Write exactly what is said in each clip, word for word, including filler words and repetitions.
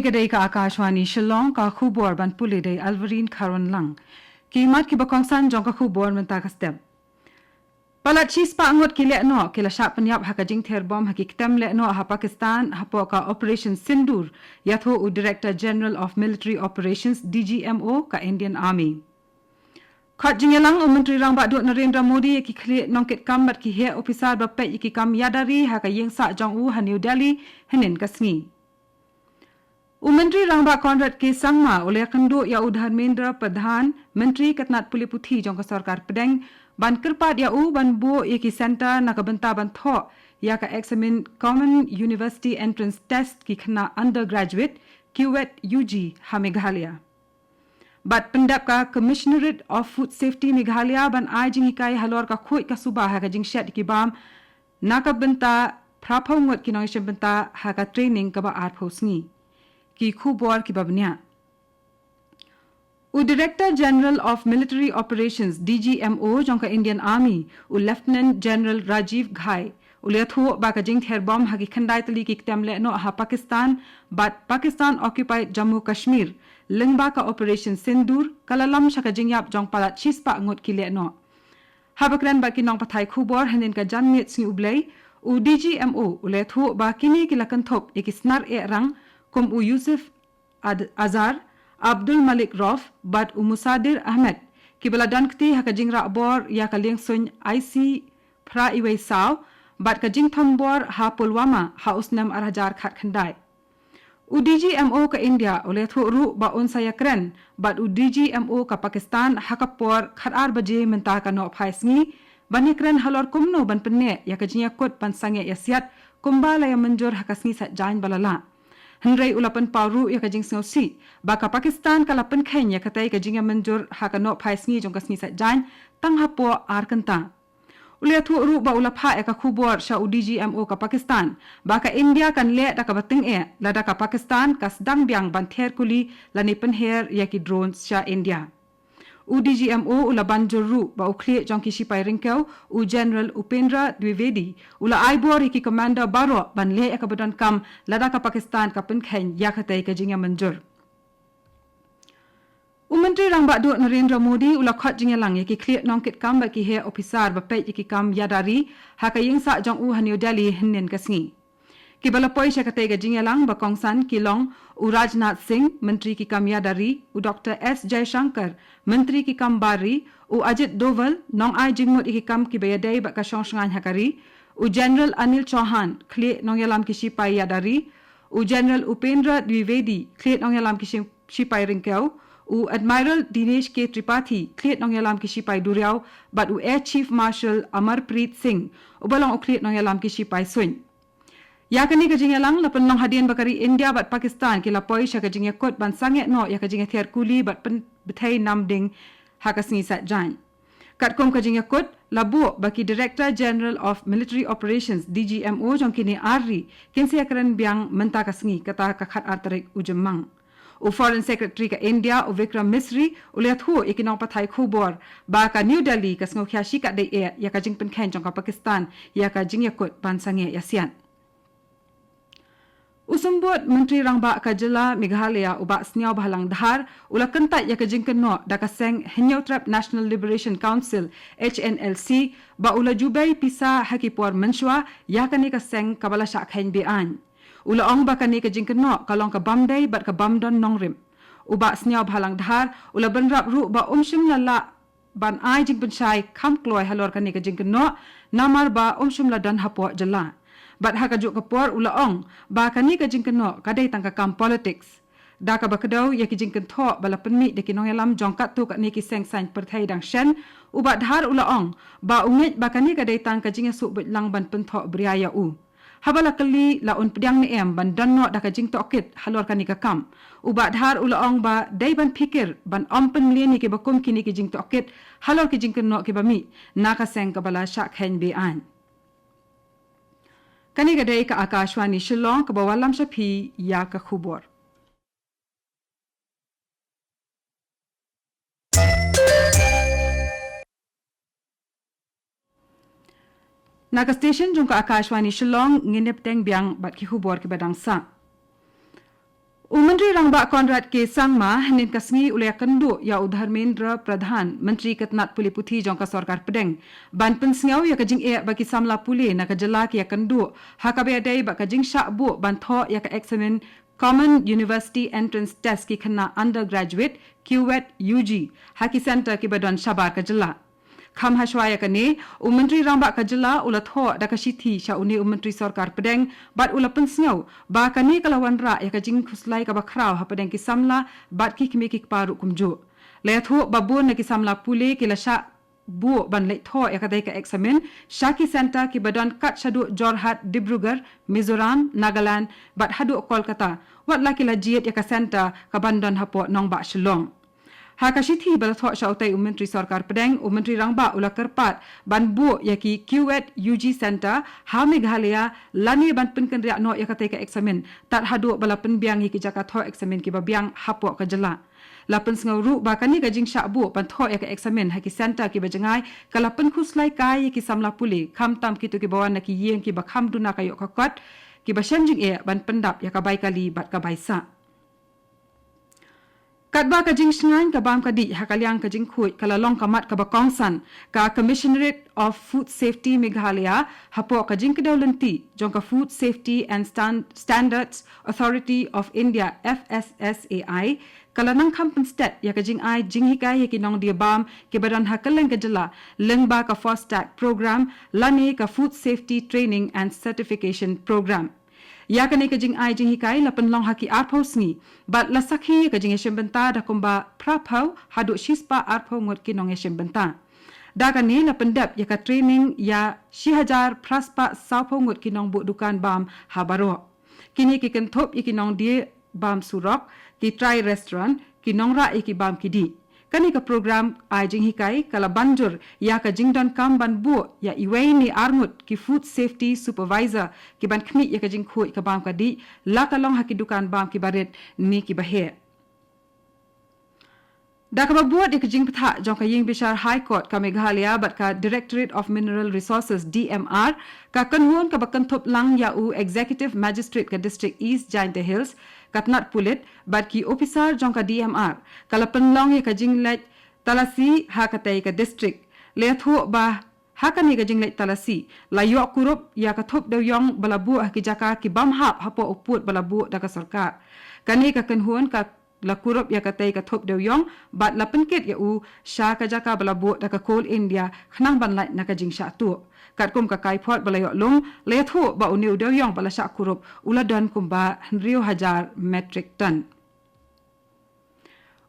Ka dei ka Akashvani Shillong, ka khubor ban pule da i Alvarine Kharon Lang. Ki mat kiba kongsan jong ka khubor mynta ka step. Palat shispah ngut ki lehnoh ki la shah pynïap ha ka jingther bom ha ki ktem lehnoh ha Pakistan hapoh ka Operation Sindoor, ïathuh u Director General of Military Operations, D G M O, ka Indian Army. Khot jingïalang u Myntri Rangbah Duh Narendra Modi ïa ki khlieh nongkitkam bad ki heh ophisar ba peit ïa ki kam ïada ri ha ka ïingsah jong u ha New Delhi hynnin ka sngi. U Myntri Rangbah Conrad K Sangma u la ïakynduh ïa u Dharmendra Pradhan, Myntri ka tnat pule puthi jong ka Sorkar Pdeng, ban kyrpad ïa u ban buh ïa ki centre na ka bynta ban thoh ïa ka eksamin Common University Entrance Test ki khynnah undergraduate, CUET U G, ha Meghalaya. Bad pyndep ka Commissionerate of Food Safety Meghalaya ban ai jinghikai halor ka khuid ka suba ha ka jingshet ki bam na ka bynta phraphew ngut ki nongïashim bynta ha ka training kaba arphew sngi. Ki khubor kiba bniah. U Director General of Military Operations, D G M O, jong ka Indian Army, u Lieutenant General Rajiv Ghai, u la ïathuh ba ka jingther bom ha ki khyndai tylli ki ktem lehnoh ha Pakistan bad Pakistan Occupied Jammu Kashmir lyngba ka Operation Sindoor ka la lam sha ka jingïap jong palat shispah ngut ki lehnoh. Haba kren bad ki nongpathai khubor hynnin ka janmiet sngi U Blei, u D G M O u la ïathuh ba kine ki la kynthup ïa ki snar eh rang kum u Yusuf Ad- Azhar, Abdul Malik Rauf bad u Musadir Ahmed, kiba la don kti ha ka jingrah bor ïa ka liengsuiñ I C phra iwei saw bad ka jingthombor ha Pulwama ha u snem ar hajar khatkhyndai. U D G M O ka India u la ïathuh ruh ba un sa ïakren bad u D G M O ka Pakistan ha ka por khatar baje mynta ka nohphai sngi ban ïakren halor kumno ban pynneh ïa ka jingïakut ban sangeh ïasiat kumba la ïamynjur ha ka sngi Saitjaiñ ba la lah. Hynrei u la pynpaw ruh ïa ka jingsngewsih ba ka Pakistan ka la pynkheiñ ïa katei ka jingïamynjur ha ka nohphai sngi jong ka sngi Saitjaiñ tang hapoh ar kynta. U la ïathuh ruh ba u la phah ïa ka khubor sha u D G M O ka Pakistan ba ka India kan leh da kaba tyngeh lada ka Pakistan ka sdang biang ban ther kuli lane pynher ïa ki drones sha India. U D G M O u la ban jur ruh ba u khlieh jong ki shipai ryngkew, u General Upendra Dwivedi, u la ai bor ïa ki commander baroh ban leh ïa kaba donkam lada ka Pakistan ka pynkheiñ ïa katei ka jingïamynjur. U Myntri Rangbah Duh Narendra Modi u la khot jingïalang ïa ki khlieh nongkitkam bad ki heh ophisar ba peit ïa ki kam ïada ri ha ka ïingsah jong u ha New Delhi hynnin ka sngi. Kiba la poi sha katei ka jingïalang ba kongsan ki long u Rajnath Singh, Myntri ki kam ïada ri, u Doctor S Jaishankar, Myntri ki kam bar ri, u Ajit Doval, nongai jingmut ïa ki kam kiba ïadei bad ka shong shngaiñ ha ka ri, u General Anil Chauhan, khlieh nongïalam ki shipai ïada ri, u General Upendra Dwivedi, khlieh nongïalam ki shi- shipai ryngkew, u Admiral Dinesh K Tripathi, khlieh nongïalam ki shipai duriaw, bad u Air Chief Marshal Amarpreet Singh, uba long u khlieh nongïalam ki shipai suiñ. Ïa kane ka jingïalang la pynlong hadien ba ka ri India bad Pakistan ki la poi sha ka jingïakut ban sangeh noh ïa ka jingïather kuli bad pynbthei nam ding ha ka sngi Saitjaiñ. Katkum ka jingïakut, la buh ba ki Director General of Military Operations, D G M O, jong kine ar ri kin sa ïakren biang mynta ka sngi, kata ka khatar tarik u Jymmang. U Foreign Secretary ka India, u Vikram Misri, u la ïathuh ïa ki nongpathai khubor ba ka New Delhi ka sngewkhia shikatdei eh ïa ka jingpynkheiñ jong ka Pakistan ïa ka jingïakut ban sangeh ïasiat. U Symbud Myntri Rangbah ka Jylla Meghalaya, u Bah Sniawbhalang Dhar, u la kyntait ïa ka jingkynnoh da ka seng Hynñiewtrep National Liberation Council, H N L C, ba u la ju bei pisa ha ki por mynshuwa ïa kane ka seng kaba la shah kheiñ be-aiñ. U la ong ba kane ka jingkynnoh ka long ka bym dei bad ka bym don nongrim. U Bah Sniawbhalang Dhar u la bynrap ruh ba um shym la lah ban ai jingpynshai kham kloi halor kane ka jingkynnoh, namar ba um shym la don hapoh jylla. Bad ha kajuh ka por u la ong ba kane ka jingkynnoh ka dei tang ka kam politics. Da kaba kdew ïa ki jingkynthoh ba la pynmih da ki nongïalam jong katto katne ki seng saiñ pyrthei dang shen, u Bah Dhar u la ong ba u ngeit ba kane ka dei tang ka jingïasuh buit lang ban pynthoh bria ïa u. Haba la kylli la un pdiang ne em ban don noh da ka jingtohkit halor kane ka kam, u Bah Dhar u la ong ba dei ban phikir ban ym pynmlien ïa kiba kum kine ki jingtohkit halor ki jingkynnoh kiba mih na ka seng kaba la shah kheiñ be-aiñ. Kane ka dei ka Akashvani Shillong kaba wallam sha phi ïa ka khubor. Na ka station jong ka Akashvani Shillong ngin ïa bteng biang bad ki khubor kiba dang sah. U Myntri Rangbah Conrad K Sangma hynnin ka sngi u la ïakynduh ïa u Dharmendra Pradhan, Myntri ka tnat pule puthi jong ka Sorkar Pdeng, ban pynsngew ïa ka jingeh ba ki samla pule na ka jylla ki ïakynduh ha kaba ïadei bad ka jingshah buh ban thoh ïa ka eksamin Common University Entrance Test ki khynnah undergraduate, KUET UG, ha ki centre kiba don shabar ka jylla. Kham hashwa ïa kane, u Myntri Rangbah ka jylla u la thoh da ka shithi sha une u Myntri Sorkar Pdeng bad u la pynsngew ba kane ka la wanrah ïa ka jingkhuslai kaba khraw hapdeng ki samla bad ki kmie ki kpa ruh kumjuh. La ïathuh ba bun na ki samla pule ki la shah buh ban leit thoh ïa katei ka eksamin sha ki centre kiba don kat shaduh Jorhat, Dibrugarh, Mizoram, Nagaland bad haduh Kolkata, wat la ki la jied ïa ka centre kaban don hapoh nongbah Shillong. Ha ka shithi ba la thoh sha utei u Myntri Sorkar Pdeng, u Myntri Rangbah u la kyrpad ban buh ïa ki KUET UG centre ha Meghalaya lane ban pynkynriah noh ïa katei ka eksamin tad haduh ba la pynbiang ïa ki jaka thoh eksamin kiba biang hapoh ka jylla. La pynsngew ruh ba kane ka jingshah buh ban thoh ïa ka eksamin ha ki centre kiba jngai ka la pynkhuslai kai ïa ki samla pule, khamtam kito kiba wan na ki ïing kiba kham duna ka ïoh ka kot, kiba shem jingeh ban pyndap ïa ka bai kali bad ka bai sah. Katba ka jingshngaiñ ka bam ka dih ha ka liang ka jingkhuid ka la long ka mat kaba kongsan, ka Commissionerate of Food Safety Meghalaya, hapoh ka jingkdew lynti jong ka Food Safety and Stan-, Standards Authority of India, F S S A I, ka la nang kham pynstet ïa ka jingai jinghikai ïa ki nongdie bam kiba don ha kylleng ka jylla lyngba ka FOSTAC program lane ka Food Safety Training and Certification Program. Ïa kane ka jingai jinghikai la pynlong ha ki arphew sngi bad la sakhi ïa ka jingïashim bynta da kumba phraphew haduh shispah arphew ngut ki nongïashim bynta. Da kane la pyndep ïa ka training ïa shi hajar phraspah sawphew ngut ki nongbuh dukan bam ha baroh. Kine ki kynthup ïa ki nongdie bam surok, ki trai restaurant, ki nongrah ïa ki bam ki dih. Kane ka program ai jinghikai ka la ban jur ïa ka jingdonkam ban buh ïa iwei ne ar ngut ki Food Safety Supervisor kiban khmih ïa ka jingkhuid ka bam ka dih, la ka long ha ki dukan bam kiba rit ne kiba heh. Da kaba bud ïa ka jingbthah jong ka Ïing Bishar High Court ka Meghalaya bad ka Directorate of Mineral Resources, D M R, ka kynhun kaba kynthup lang ïa u Executive Magistrate ka District East Jaintia Hills, ka tnat pulit bad ki ophisar jong ka D M R ka la pynlong ïa ka jingleit talasi ha katei ka district. La ïathuh ba ha kane ka jingleit talasi la ïoh kurup ïa ka thup dewïong ba la buh ha ki jaka ki bym hap hapoh u pud ba la buh da ka sorkar. Kane ka kynhun ka la kurup ïa katei ka thup dewïong bad la pynkit ïa u sha ka jaka ba la buh da ka Coal India khnang ban lait na ka jingshah tuh. Katkum ka kaiphod ba la ïoh lum, la ïathuh ba une u dewïong ba la shah kurup u la don kumba hynriew hajar metric ton.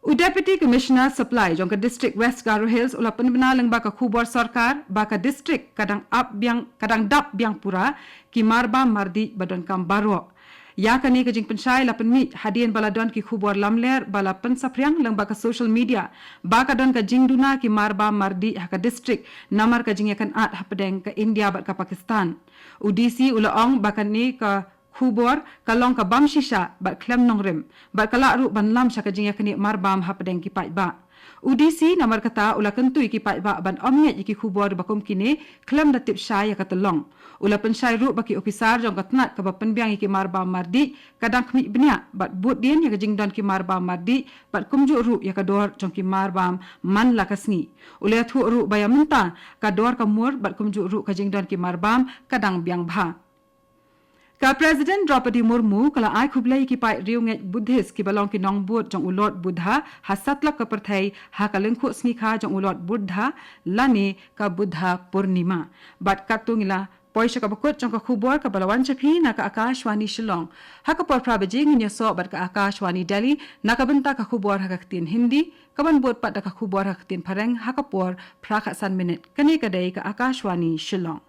U Deputy Commissioner Supply jong ka District West Garo Hills u la pynbna lyngba ka khubor sorkar ba ka district ka dang ap biang, ka dang dap biang pura ki marbam mardih ba donkam baroh. Ïa kane ka jingpynshai la pynmih hadien ba la don ki khubor lamler ba la pynsaphriang lyngba ka social media ba ka don ka jingduna ki marbam mardih ha ka district namar ka jingïakynad hapdeng ka India bad ka Pakistan. U D C u la ong ba kane ka khubor ka long ka bym shisha bad khlem nongrim bad ka lah ruh ban lam sha ka jingïaknieh marbam hapdeng ki paidbah. U D C namar kata u la kyntu ïa ki paidbah ban ym ngeit ïa ki khubor ba kum kine khlem da tip shai ïa ka tyllong. U la pynshai ruh ba ki ophisar jong ka tnat kaba pynbiang ïa ki marbam mardih ka dang khmih bniah bad bud dien ïa ka jingdon ki marbam mardih bad kumjuh ruh ïa ka dor jong ki marbam man la ka sngi. U la ïathuh ruh ba ïa mynta ka dor ka mur bad kumjuh ruh ka jingdon ki marbam ka dang biang bha. Ka President Droupadi Murmu ka la ai khublei ïa ki paid riewngeit Buddhist kiba long ki nongbud jong u Lord Buddha ha satlak ka pyrthei ha ka lyngkhuh sngikha jong u Lord Buddha lane ka Buddha Purnima. Bad katto ngi la poi sha kaba kut jong ka khubor kaba la wan sha phi na ka Akashvani Shillong. Ha ka por phra baje ngin ïasoh bad ka Akashvani Delhi na ka bynta ka khubor ha ka ktien Hindi, kaban bud pat da ka khubor ha ka ktien Phareng ha ka por phra khatsan minit. Kane ka dei ka Akashvani Shillong.